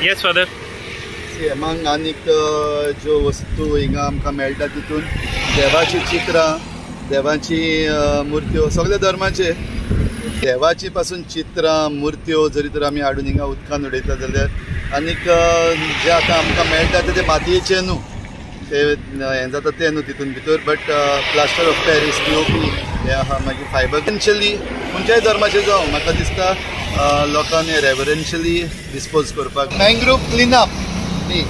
Yes father. Hemang आनीक ज्यो वस्तू हिंगा आमकां मेळटा तितून देवाची चित्रां, देवाची मुर्त्यो, सगळ्या धर्माचे देवाची पासून चित्रां मुर्त्यो जरी तर आमी हाडून हिंगा उदकान उडयता जाल्यार आनीक जे आतां आमकां मेळटा ते मातयेचे न्हू, ते हें जाता तें न्हू तितून भितर, but plaster of Paris POP हें आहा, मागीर फायबर. एसेन्शियली खंयच्याय धर्माचें जावं म्हाका दिसता लोकांनी रेवरेन्शियली डिस्पोज करपाक. Mangrove cleanup day,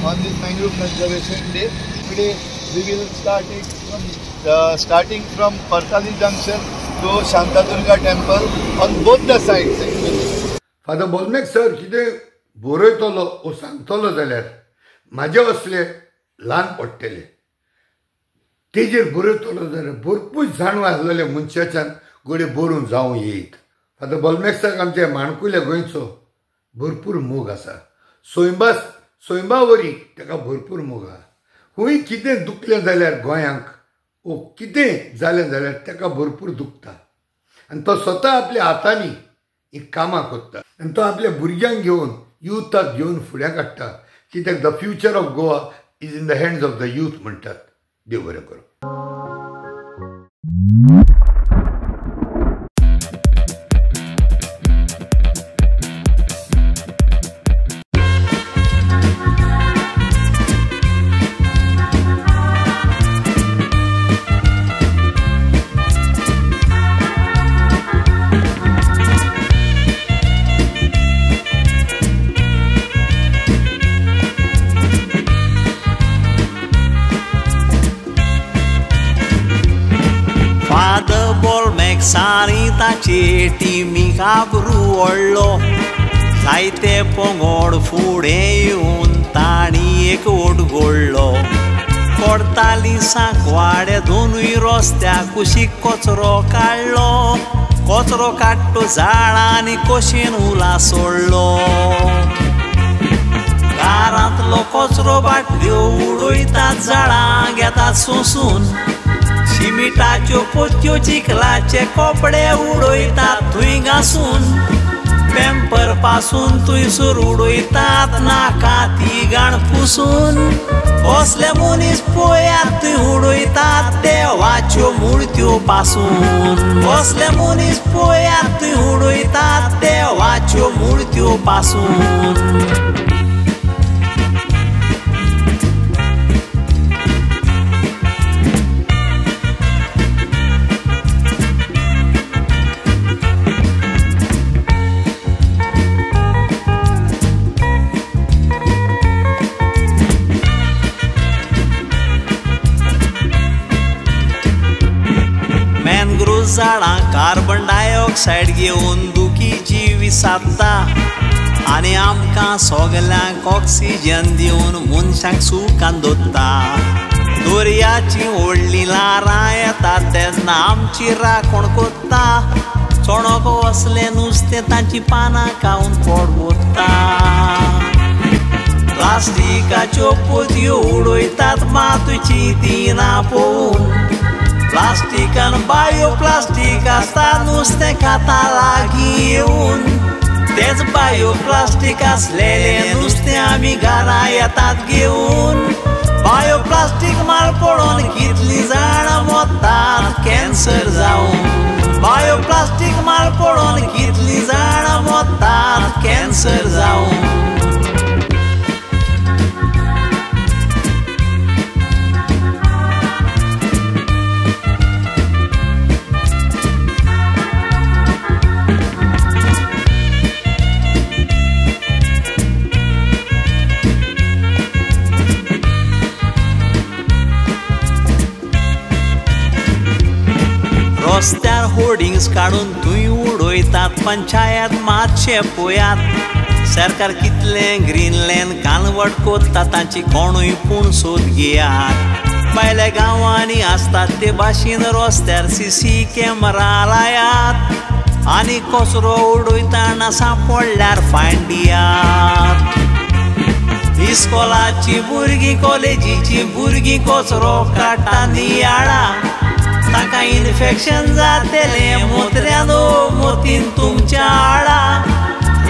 on this mangrove conservation day today we will start it from starting from Cortalim junction to Shantadurga temple on both the sides actually. Father Bolmax sir कितें बरयतलो ओ सांगतलो जाल्यार म्हाजे असले ल्हान पडटले, तेजेर बरयतलो जाल्यार भरपूर जाणव आसलेले मनशाच्यान घडये बरोवन जावं येयत. फादर बोलमेक्साक आमच्या माणकुल्या गोंयचो भरपूर मोग आसा, सैंबा वरी ताका भरपूर मोग आसा. खंय कितें दुखलें जाल्यार गोंयांक ओ कितें जालें जाल्यार ताका भरपूर दुखता आनी तो स्वता आपल्या हातांनी ही कामां करता आनी तो आपल्या भुरग्यांक घेवन युथाक घेवन फुडें काडटा, कित्याक the future of Goa is in the hands of the youth म्हणटात. देव बरें करूं. सारी ताचे टिमीक आबरू व्हडलो, जायते पंगड फुडें येवन तांणी एक वोट गोडलो. कोडताली सांकवाडे दोनूय रस्त्या कुशीक कचरो काडलो, कचरो काडटो झाडांनी कशेन उला सोडलो. दारांतलो कचरो बाटल्यो उडयतात, झाडां घेतात सोंसून, शिमिटाच्यो पोत्यो चिखलाचे कपडे उडयतात थंय घासून, पेंपर पासून थंयसर उडयतात नाका ती घाण पुसून. कसले मनीस पळयात थंय उडयतात देवाच्यो मुर्त्यो पासून, कसले मनीस पळयात थंय उडयतात देवाच्यो मुर्त्यो पासून. झाडां कार्बन डायऑक्सायड घेवन दुखीची विसाता आनी आमकां सगल्यांक ऑक्सिजन दिवन मनशांक सुखान दवरता. दर्याची व्हडलीं ल्हारां येतात तेन्ना आमची राखण करता, चणक असलें नुस्तें तांची पानां खावन पोट भरता. प्लास्टिकाच्यो पोतयो उडयतात मातूची ती ना पळोवन, प्लास्टिकान बायो प्लास्टीक आसता नुस्तें खाता लागीं येवन, तेच बायो प्लास्टीक आसलेलें नुस्तें आमी घरा येतात घेवन. बायो प्लास्टीक माल पडोवन कितलीं जाणां मरतात कॅन्सर जावन, बायो प्लास्टीक माल पडोवन कितलीं जाणां मरतात कॅन्सर जावन. रस्त्यार होर्डिंग्स काडून थंय उडयतात, पंचायत मातशें पळयात, सरकार कितलें ग्रीन लँड कानवट कोत्ता तांची कोणूय पूण सोद घेयात. भायल्या गांवांनी आसतात ते भाशेन रस्त्यार सीसी कॅमेरा लायात आनी कचरो उडयतना सांपडल्यार फायन दियात. इस्कोलाची भुरगीं कॉलेजीची भुरगीं कचरो काडटा नियाळा, ताका इन्फेक्शन जातलें मोत्र्यानो मोतीन तुमच्या आडा.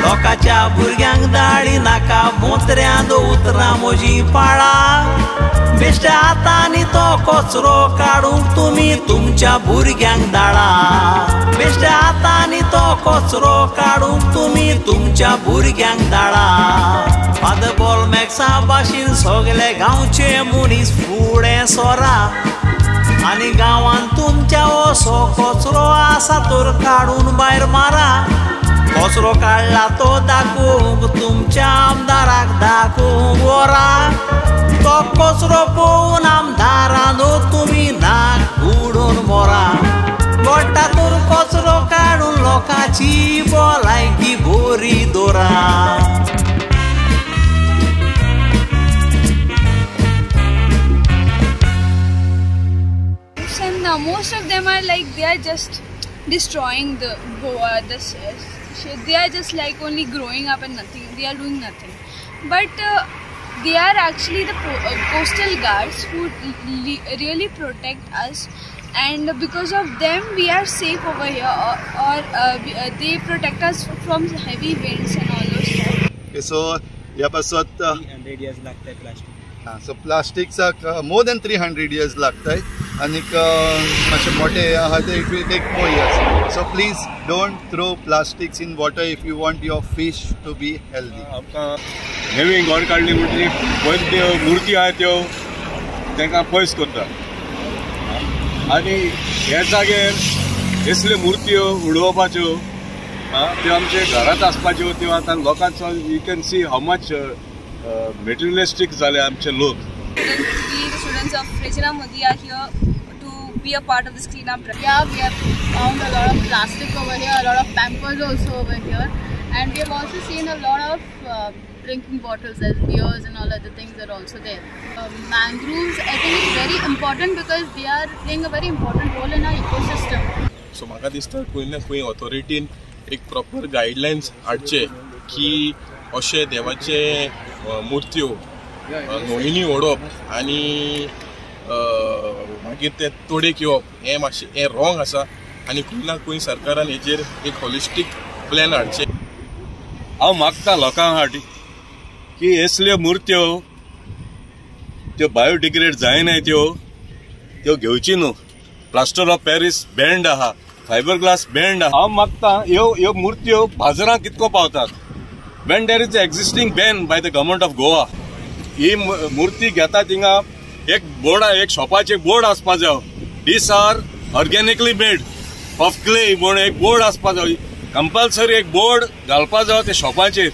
लोकांच्या भुरग्यांक दाळी नाका मोत्र्यां उतरां म्हजी पाळा. बेश्ट्या हातांनी तो कचरो काडूंक तुमी तुमच्या भुरग्यांक दाळा. बेश्ट्या हातांनी तो कचरो काडूंक तुमी तुमच्या भुरग्यांक दाळा. फादर बॉल मॅक्सा भाशेन सगळे गांवचे मनीस फुडें सोरा आनी गांवांत तुमच्या असो कचरो आसा तर काडून भायर मारा. कचरो काडला तो दाखोवंक तुमच्या आमदाराक दाखोवंक वरा. तो कचरो पळोवन आमदारान तुमी नाक उडोवन मरा. गोडटा तर कचरो काडून लोकांची भलायकी बरी दवरा. Most of them are like they are just destroying the Goa, the shit. They are just like only growing up and nothing. They are doing nothing. But they are actually the coastal guards who really protect us, and because of them we are safe over here. Or they protect us from heavy winds and all those stuff. Okay, so ह्या पासत 300 years लागताय plastic. So प्लास्टिकचाक more than 300 years लागताय आनीक मातशे मोठे आहा ते it will take more years. So please don't throw plastics in water if you want your fish to be healthy. आमकां नवी गोड काडली म्हणटकीर पयलीं त्यो मुर्ती आहा त्यो तांकां पयस करता आनी हे जाग्यार असल्यो मुर्त्यो उडोवपाच्यो त्यो आमचे घरांत आसपाच्यो त्यो आतां लोकांचो you can see how much materialistic जाले आमचे लोक. We the students of Regina Mundi are here to be a part of this cleanup drive. Yeah, we have found a lot of plastic over here, a lot of pampers also over here, and we have also seen a lot of drinking bottles as beers and all other things are also there. Mangroves, I think, is very important because they are playing a very important role in our ecosystem. So म्हाका दिसता खंय ना खंय ऑथॉरिटीन एक proper guidelines हाडचे की अशे देवाचे मुर्त्यो न्हंयनी ओडप आनी मागीर ते तोडेक येवप हें मातशें हें रॉंग आसा आनी खंय ना खंय सरकारान हेजेर एक हॉलिस्टीक प्लॅन हाडचें. हांव मागता लोकां फाटी की असल्यो मुर्त्यो त्यो बायोडिग्रेड जायनाय त्यो त्यो घेवची न्हू. प्लास्टर ऑफ पॅरीस बँड आहा, फायबर ग्लास बँड आहा. हांव मागता ह्यो ह्यो मुर्त्यो बाजारांत कितको पावतात when there is existing ban by the government of Goa. ही मूर्ती घेता थिंगा एक बोर्ड, एक शॉपाचे बोर्ड आसपा जाय, these are organically made of clay म्हूण एक बोर्ड आसपा जाय, कंपल्सरी एक बोर्ड घालपा जाय ते शॉपाचेर.